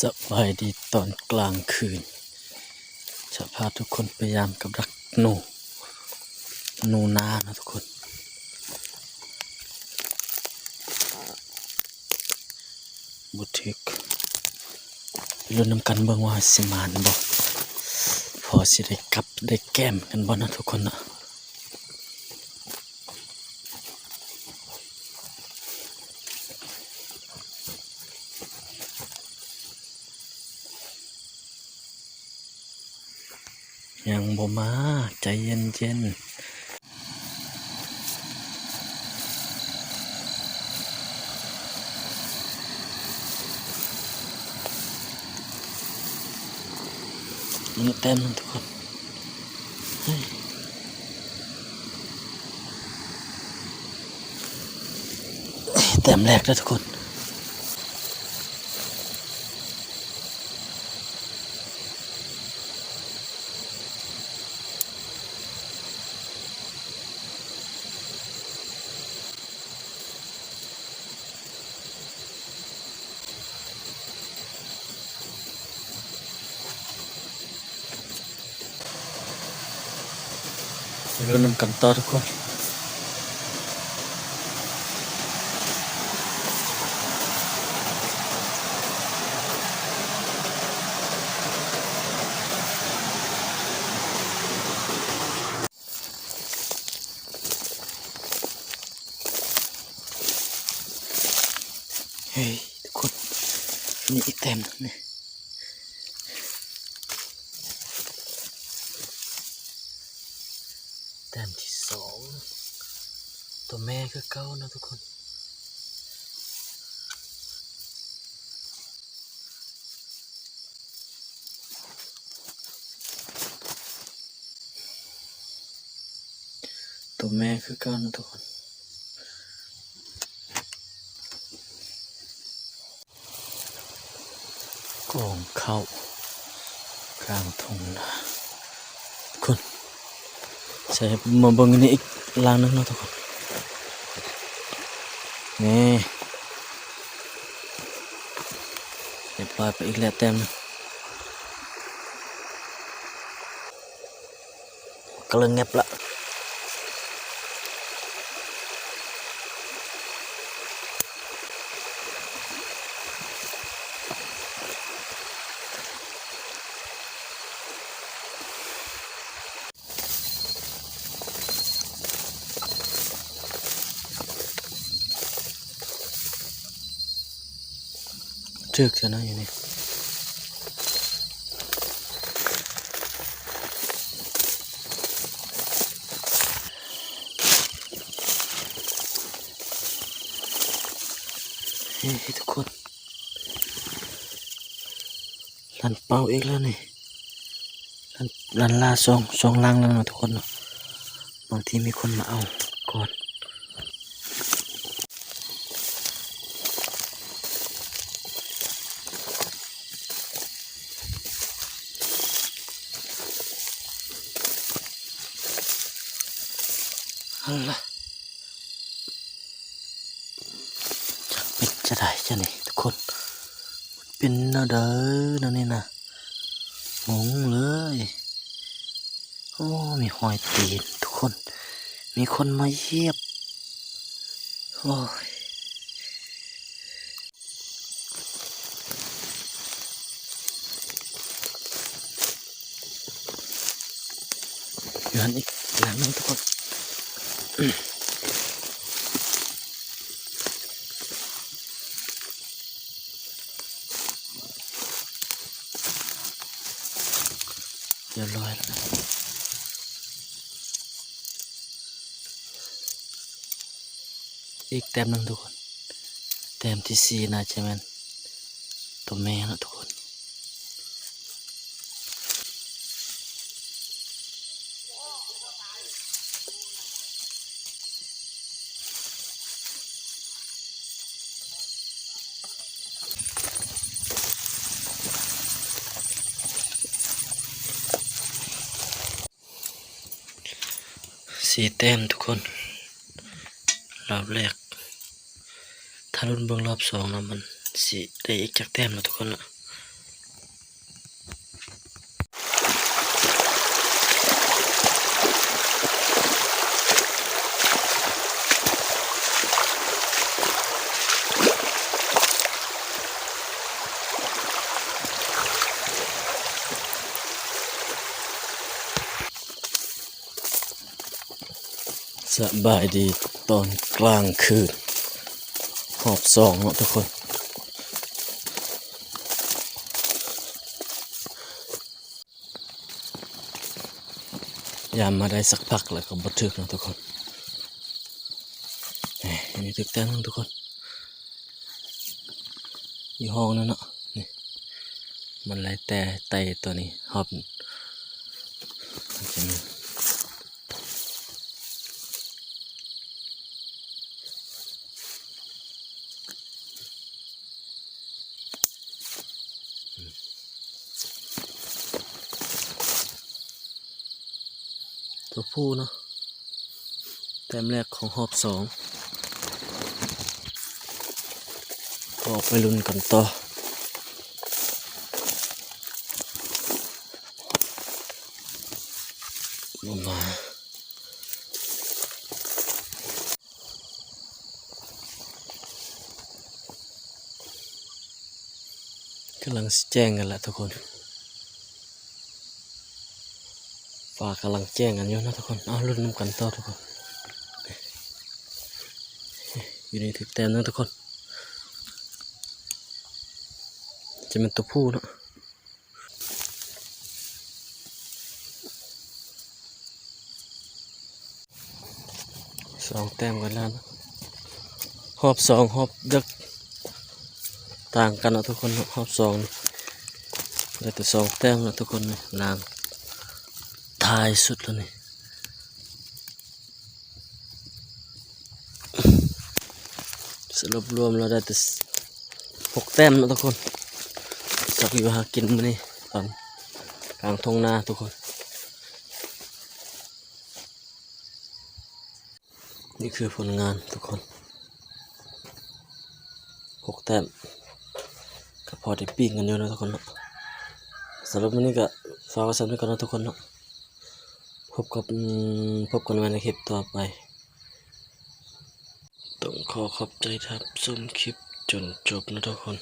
ສະບາຍດີຕອນກາງຄືນ ຈະພາທຸກຄົນໄປຢາມກັບດັກໜູ ໜູນາເນາະທຸກຄົນ. ບໍ່ຖືກ ໄປລຸ້ນນຳກັນເບິ່ງວ່າຊິໝານບໍ່ ພໍຊິໄດ້ກັບໄດ້ແກ້ມກັນບໍ່ເນາະທຸກຄົນເນາະ. ຍັງບໍ່ມາ ໃຈເຢັນໆ. ນີ້ແຕ້ມໜຶ່ງທຸກຄົນ ເຮີ້ຍ ແຕ້ມແລກເດີທຸກຄົນ. ໄປລຸ້ນນຳກັນຕໍ່ທຸກຄົນ. ເຮີ້ຍ ທຸກຄົນ ມີອີກແຕ້ມໜຶ່ງນີ້ ແຕ້ມທີສອງ ຕົວແມ່ຄືເກົ່າເນາະທຸກຄົນ. ຕົວແມ່ຄືເກົ່າເນາະທຸກຄົນ. ກອງເຂົ້າກາງທົ່ງນາ ຄົນ ໃສ່ ມາເບິ່ງອັນນີ້ອີກຫຼັງໜຶ່ງເນາະທຸກຄົນ. ນີ້ ຮຽບຮ້ອຍໄປອີກແລ້ວແຕ້ມໜຶ່ງ. ກຳລັງແງບລະ ຖືກແລ້ວນະຢູ່ນີ້. ເຮີ້ຍ ທຸກຄົນ ລັນເປົ້າອີກແລ້ວນີ້ ລັນ ລັນລາສອງ ສອງຫຼັງແລ້ວເນາະທຸກຄົນເນາະ. ບາງທີມີຄົນມາເອົາກ່ອນ. ອັນລະ ຈັກເປັນຈະໃດຈະນີ້ທຸກຄົນ ເປັນແນວໃດແນວນີ້ນະ ງົງເລີຍ. ໂອ້ ມີຮອຍຕີນທຸກຄົນ ມີຄົນມາຢຽບ ໂອ້ຍ. ຢູ່ຫັ້ນອີກຫຼັງໜຶ່ງທຸກຄົນ ຮຽບຮ້ອຍແລ້ວ ອີກແຕ້ມໜຶ່ງທຸກຄົນ ແຕ້ມທີສີ່ໜ້າຈະແມ່ນຕົວແມ່ເນາະທຸກຄົນ. ສີ່ແຕ້ມທຸກຄົນ ລອບແລກ ຖ້າລຸ້ນເບິ່ງລອບສອງເນາະ ມັນຊິໄດ້ອີກຈັກແຕ້ມເນາະທຸກຄົນເນາະ. ສະບາຍດີຕອນກາງຄືນ ຮອບສອງເນາະທຸກຄົນ. ຍາມມາໄດ້ສັກພັກແລ້ວກໍບໍ່ຖືກເນາະທຸກຄົນ. ເອີ ອັນນີ້ຖືກແຕ້ມໜຶ່ງທຸກຄົນ ຢູ່ຫ້ອງນັ້ນເນາະ. ນີ້ ມັນໄລ່ແຕ່ໄຕ່ຕົວນີ້ຮອບ ຕົວຜູ້ເນາະ ແຕ້ມແລກຂອງຮອບສອງ ກໍໄປລຸ້ນກັນຕໍ່. ລົງມາ ກຳລັງຊິແຈ້ງກັນລະທຸກຄົນ ຟ້າກຳລັງແຈ້ງກັນຢູ່ເນາະທຸກຄົນ. ເອົາ ລຸ້ນນຳກັນຕໍ່ທຸກຄົນ. ຢູ່ໃນຖືກແຕ້ມເນາະທຸກຄົນ ຈະແມ່ນຕົວຜູ້ເນາະ. ສອງແຕ້ມກັນແລ້ວເນາະ ຮອບສອງຮອບດຶກ ຕ່າງກັນເນາະທຸກຄົນເນາະ. ຮອບສອງນີ້ໄດ້ແຕ່ສອງແຕ້ມເນາະທຸກຄົນ ນີ້ ລ່າງທ້າຍສຸດແລ້ວນີ້. ສະຫຼຸບລວມແລ້ວໄດ້ແຕ່ຫົກແຕ້ມເນາະທຸກຄົນ. ອອກຢູ່ຫາກິນມື້ນີ້ຕອນກາງທົ່ງນາທຸກຄົນ. ນີ້ຄືຜົນງານທຸກຄົນ ຫົກແຕ້ມ ກໍພໍໄດ້ປີ້ງກັນຢູ່ເນາະທຸກຄົນເນາະ. ສຳລັບມື້ນີ້ກໍຝາກໄວ້ສ່ຳນີ້ກ່ອນເນາະທຸກຄົນເນາະ. ພົບກັບ ພົບກັນໃໝ່ໃນຄລິບຕໍ່ໄປ. ຕ້ອງຂໍຂອບໃຈທີ່ຮັບຊົມຄລິບຈົນຈົບເນາະທຸກຄົນ.